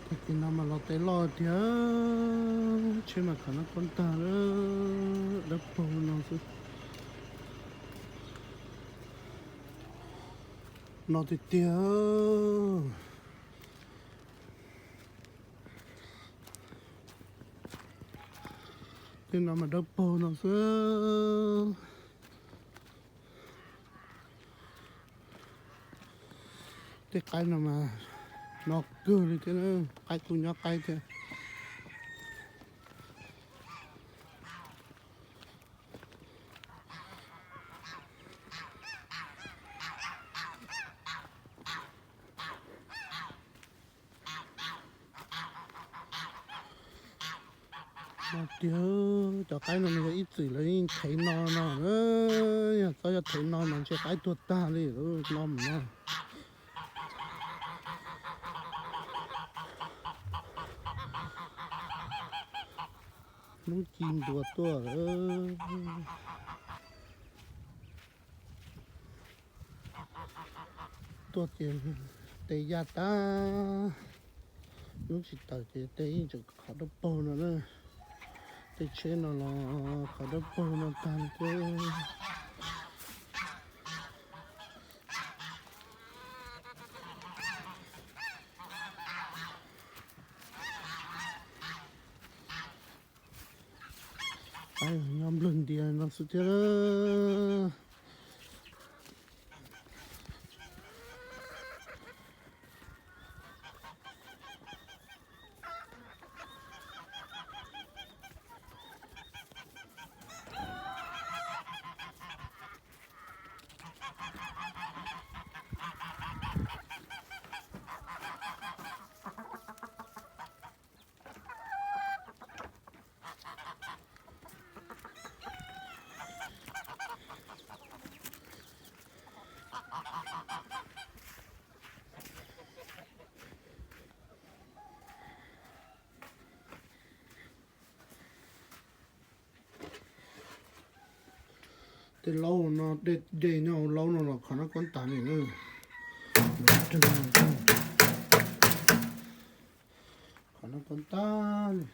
Tim no mas los tes loj tiag, tsheb mas khov nab kuab tag lawm, dawb paug no xwb. No tiag tiag. Tej no mas dawb paug no xwb. Tej qaib no mas no kawg li thiab, qaib kuj nyob qaib thiab. No tiag, cov qaib no yog ib txwm lawv yeej thev no no, yog txhob yog thev no mas ntshe qaib tuag tag li no mus no. Hnub ci ntuas tuaj lawm. Tuaj ces tes yaj tag, hnub tsis tawm ces tes yeej tseem khov dawb paug no na. Tej tsheb no los khov dawb paug no tag li thiab. Qaib nyob nplawg ntias no xwb thiab. Tej laub no, dej nyob hauv laub no los khov nab kuab tag li na. Khov nab kuab tag li.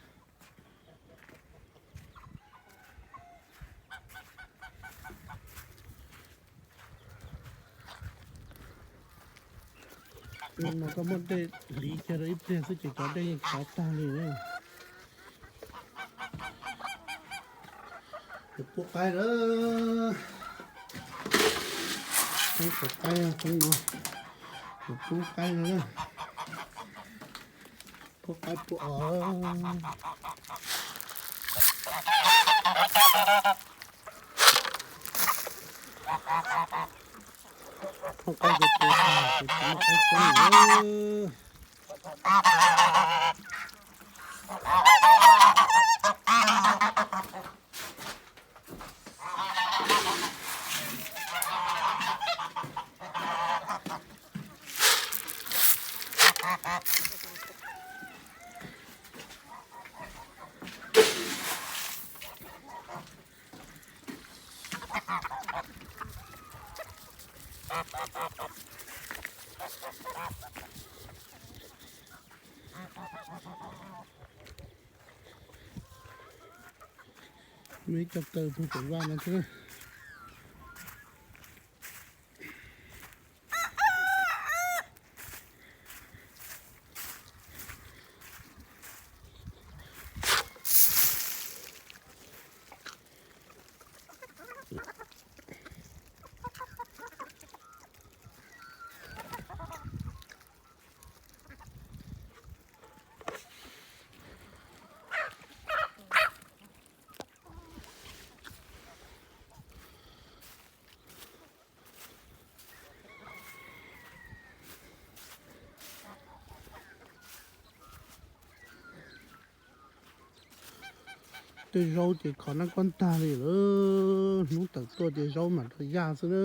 No koj muab dej hliv kiag rau ib pliag xwb ces cov dej yeej khov tag li na. Yuav pub qaib lawm. Pub qaib, pub no, yuav pub qaib lawm. Pub qaib pub os. Pub qaib ces pub, ces pub qaib pub. Muaj ib co kaw puag pem vaj no thiab. Tej zaub ces khov nab kuab tag li lawm, hnub tawm tuaj ces zaub mam rau yaj xwb na.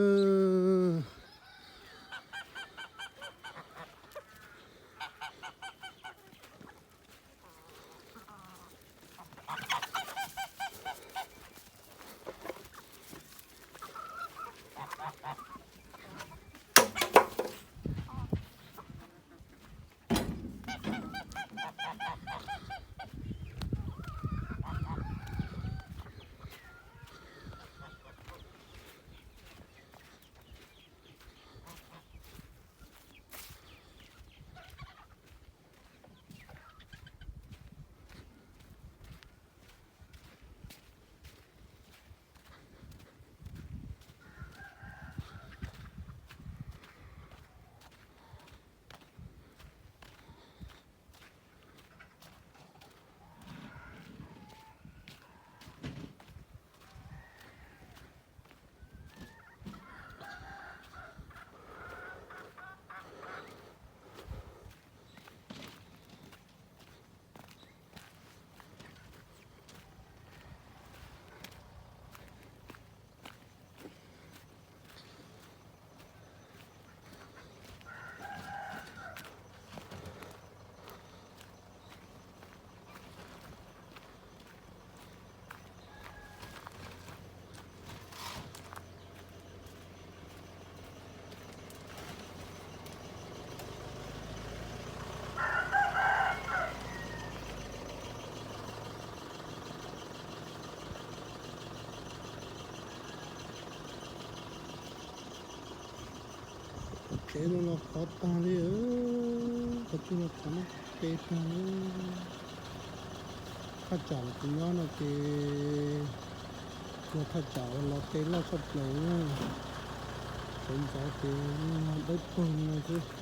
Tsev no los khov tag li, qhov twg los khov noj qe tag li. Thaj tsam los kuv nyob no ces yog thaj tsam uas los qe loj tshaj plaws na. Sawv ntxov ces dawb paug li no xwb.